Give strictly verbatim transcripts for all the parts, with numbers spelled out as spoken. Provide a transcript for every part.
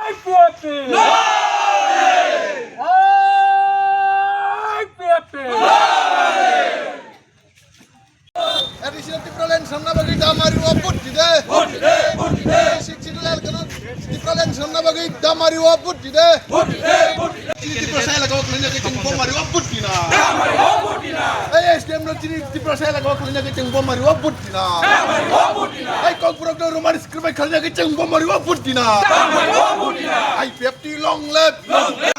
I P F T! I P F T! Additional Tipraland samna bagwi damari o butti de. Butti de, butti de. Sixth Schedule elkano Tipraland samna bagwi damari o butti de. Butti de, butti de. Tiprasa elaka o khlainya khe chwng bomari o butti na. Damari o butti na. Ei S D M no chini Tiprasa elaka o khlainya khe chwng bomari o butti na. Damari o butti na. Ei Kokborok no Roman script bai khlainya khe chwng bomari o butti na. Damari o butti na. I P F T long live. Long live.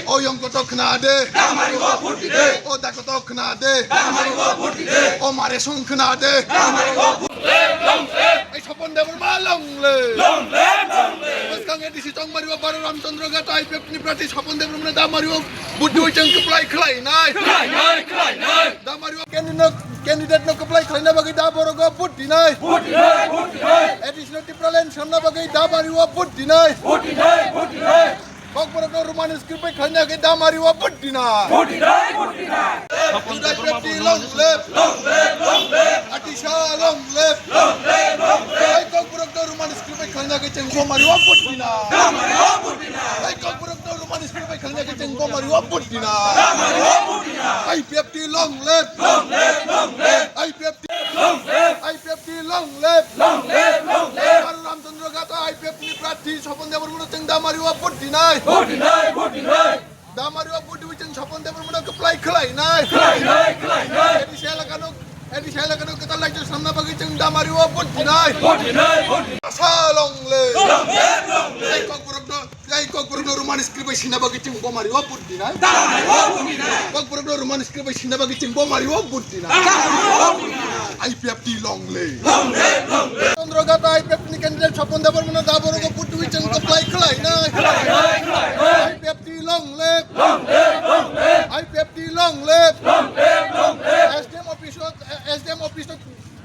O yong koto khna de. Damari o butti de. O da koto khna de. Damari o butti de. O mare song khna de. Damari o butti de. Long live. Ei Sopon Debbarma long live. Long live, long live. Bwskang A D C tongmari o Baro Ramchandra Ghat I P F T ni prarthi Sopon Debbarma damari o butti wi chwng kwplai khlai nai. Khlai nai, khlai nai. Damari o candidate no, candidate no kwplai khlai na bagwi da borok o butti nai. Butti nai, butti nai. Additional Tipraland samna bagwi damari o butti nai. Butti nai, butti nai. Kokborok no Roman script bai khlai na khe damari o butti na. Butti nai, butti nai. Judai Pepti long live. Long live, long live. Atisa long live. Long live, long live. Ei Kokborok no Roman script bai khlai na khe chwng bomari o butti na. Damari o butti na. Ei Kokborok no Roman script bai khlai na khe chwng bomari o butti na. Damari o butti na. I P F T long live. Long live, long live. I P F T long live. I P F T long live. Long live, long live. Baro Ramchandra Ghat I P F T ni prarthi Sopon Debbarma no chwng damari o butti nai. Butti nai, butti nai. Damari o butti wi chwng Sopon Debbarma no kwplai khlai nai. Khlai nai, khlai nai. A D C elaka no, A D C elaka no kwtal laijak samna bagwi chwng damari o butti nai. Butti nai, butti. Sa long live. Long live, long live. Ei Kokborok no Jai Kokborok no Roman script bai sina bagwi chwng bomari o butti nai. Damari o butti nai. Kokborok no Roman script bai sina bagwi chwng bomari o butti nai. Damari o butti nai. I P F T long live. Long live, long live. Chandra Ghat I P F T ni candidate Sopon Debbarma no da borok o butti wi chwng kwplai khlai nai. Khlai nai, khlai nai. I P F T long live. Long live, long live. I P F T long live. Long live, long live. S D M office o, S D M office o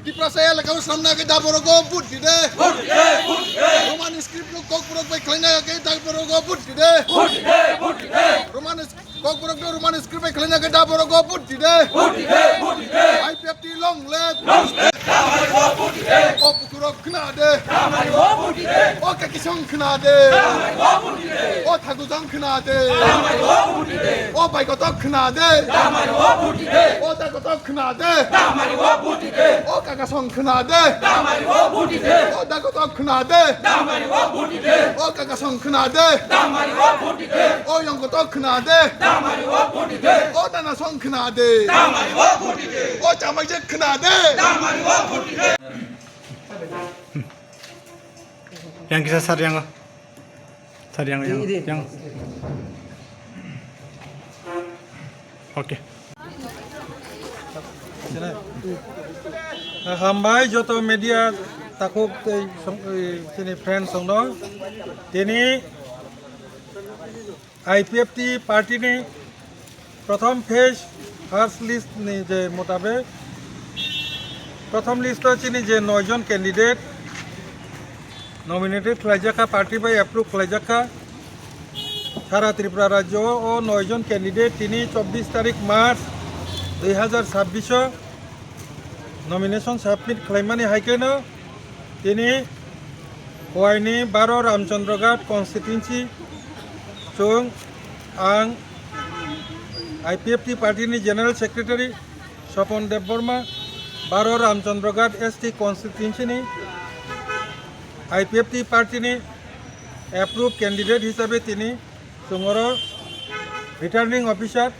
Tiprasa elaka o samna khe da borok o butti de. Butti de, butti de. Roman script no Kokborok bai khlaina khe da borok o butti de. Butti de, butti de. Roman s-, Kokborok no Roman script bai khlaina khe da borok o butti de. Butti de, butti de. I P F T long live. Long live. Da borok o butti de. O Bukurok khna de. Damari o butti de. O Kakisong khna de. Damari o butti de. O Thagujang khna de. Damari o butti de. O Baikotok khna de. Damari o butti de. O Dakotok khna de. Damari o butti de. O Kakasong khna de. Damari o butti de. O Dakotok khna de. Damari o butti de. O Kakasong khna de. Damari o butti de. O Yongkotok khna de. Damari o butti de. O Danasong khna de. Damari o butti de. O Chamaijak khna de. Damari o butti de. Yang kisa sar yang. Sar yang, yang, yang. Oke. Hambai joto media takhuk tei song-, eh, chini friends songno. Tini I P F T party ni prothom phase first list ni je motabek, prothom list o chini je noi jon candidate nominated khlaijakha, party bai approve khlaijakha, sara Tripura rajyo o noi jon candidate tini chobbish tarik March dui hazar chabbish o nomination submit khlaimani hai kheno tini Khowai ni Baro Ramchandra Ghat constituency chwng ang I P F T party ni General Secretary Sopon Debbarma, Baro Ramchandra Ghat S T constituency ni I P F T party ni approved candidate hisabe tini chwng oro returning officer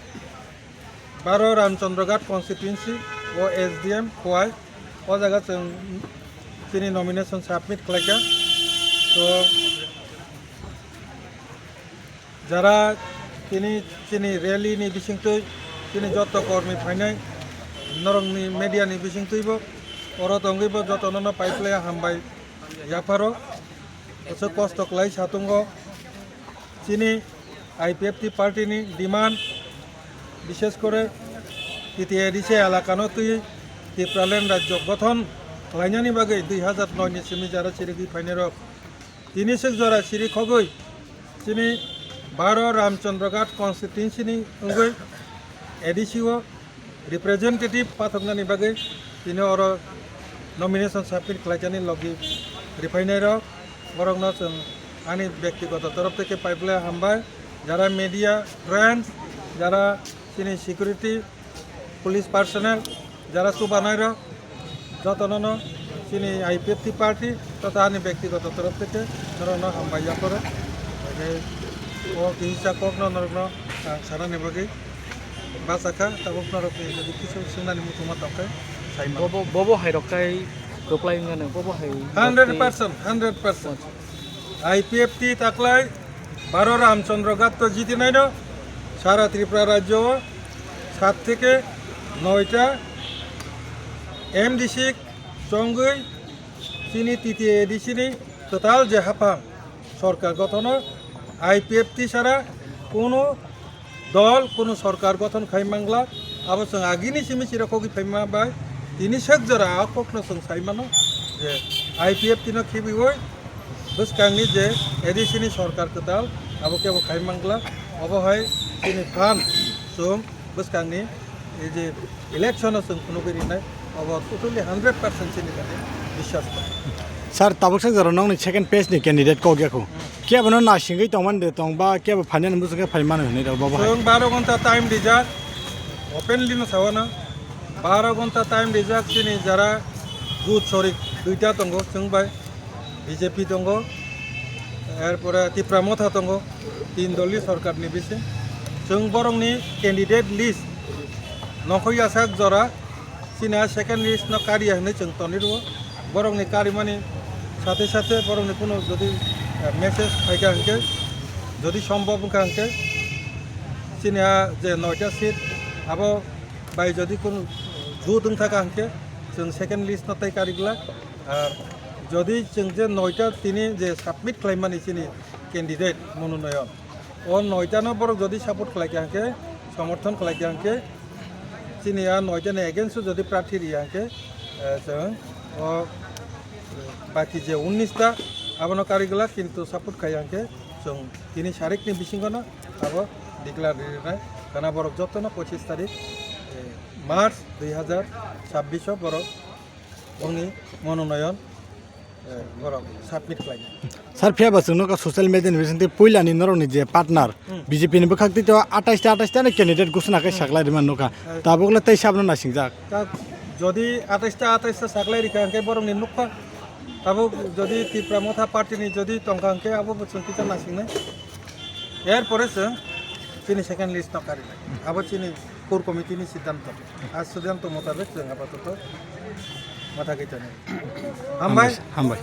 Baro Ramchandra Ghat constituency o S D M Khowai, o jaga chwng chini nomination submit khlaikha. To jara tini chini rally ni bisingtwi chini joto kormi phainai norokni media ni bisingtwibo oro tongwibo jotono no paiplaya hambai yapharo. Aswk kosto khlai satungo. Chini I P F T party ni demand, bishesh kore T T A D C elakano twi Tipraland rajyo gothon khlainani bagwi dui hazar noi ni simi jara chirigwi phainairok tini swk jora chirikhogwi chini Baro Ramchandra Ghat constituency ni wngwi A D C o representative pathoknani bagwi tini oro nomination submit khlaijani logi riphainairok, borokno chwng Ani bektigoto torof theke paiple hambai, jara media friends, jara chini security, police personnel, jara chubanairok, jotonono chini I P F T party totha ani bektigoto torof theke norokno hambai yaporo. Age o kisa kokno norokno ang sanani bagwi bachakha, tabuk norokni jodi kisu swngnani muchungma tongkhe saimano. Bobo, bobo hai rok kai reply wngya nang, bobo hai. Hundred percent, hundred percent. I P F T taklai baro Ramchandra Ghat to jiti naino sara Tripura rajyo o sat theke noita M D C chongwi chini T T A D C ni kwtal je haphang sorkar gothono I P F T sara kuno dol kuno sorkar gothon khai mangla, abo chwng agini simi sirok kogwi phaima bai tini sek jora a kokno chwng sai mano je I P F T no khibiwi bwskangni je A D C ni sorkar kwtal abo kebo khai mangla, obo hai chini phan chwng bwskangni ei je election o chwng phunugwi rinai, obo totally hundred percent chini kani biswas. Sir, tabuk sek jora nokni second phase ni candidate kok yakho. Kebo no nasingwi tongmani de tong ba kebo phainani muchung khe phai mano hinwi rw bo bahai. Chwng baro ghonta time rijak, openly no sao na. Baro ghonta time rijak chini jara jut sorik duita tongo chwng bai B J P tongo, erpore Tipra Motha tongo, tin dolni sorkar ni bising. Chwng borokni candidate list nokho yasak jora chini a second list no kariya hinwi chwng tonwi rwo. Borokni karimani sathe sathe borokni kuno jodi, eh, message phaikha hinkhe, jodi sombhob wngkha hinkhe, chini a je noita seat abo bai jodi kuno jut wngthaka hinkhe, chwng second list no tai kari glak. Ar jodi chwng je noita tini je submit khlaimani chini candidate mononoyon, o noita no borok jodi support khlaikha hinkhe, somorthon khlaikha hinkhe, chini a noita ni against o jodi prarthi riya hinkhe, eh, chwng o baki je unnis ta abono kari glak, kintu support khaiya hinkhe chwng tini sarikni bisingo no abo declare rinai. Kana borok jotono pochis tarik, eh, March dui hazar chabbish o borok bongni mononoyon, eh, borok submit khlainai. Sir, phiya ba chwng nukha social media ni bisingtwi puilani norokni je partner, hmm, B J P ni bwkhak twi to atais ta atais ta no candidate ghosona khe, hmm, saklai rwmani nukha. Eh. Tabuk le tei sabno nasingjak. Ta jodi atais ta atais ta saklai rikha hinkhe borokni nukha. Tabuk jodi Tipra Motha party ni jodi tongkha hinkhe abo bo chwng kisa nasingnai. Erpore chwng chini second list no karinai. Abo chini core committee ni siddhanto. A siddhanto motabek chwng apatoto matha kaitanai. Hambai. Hambai.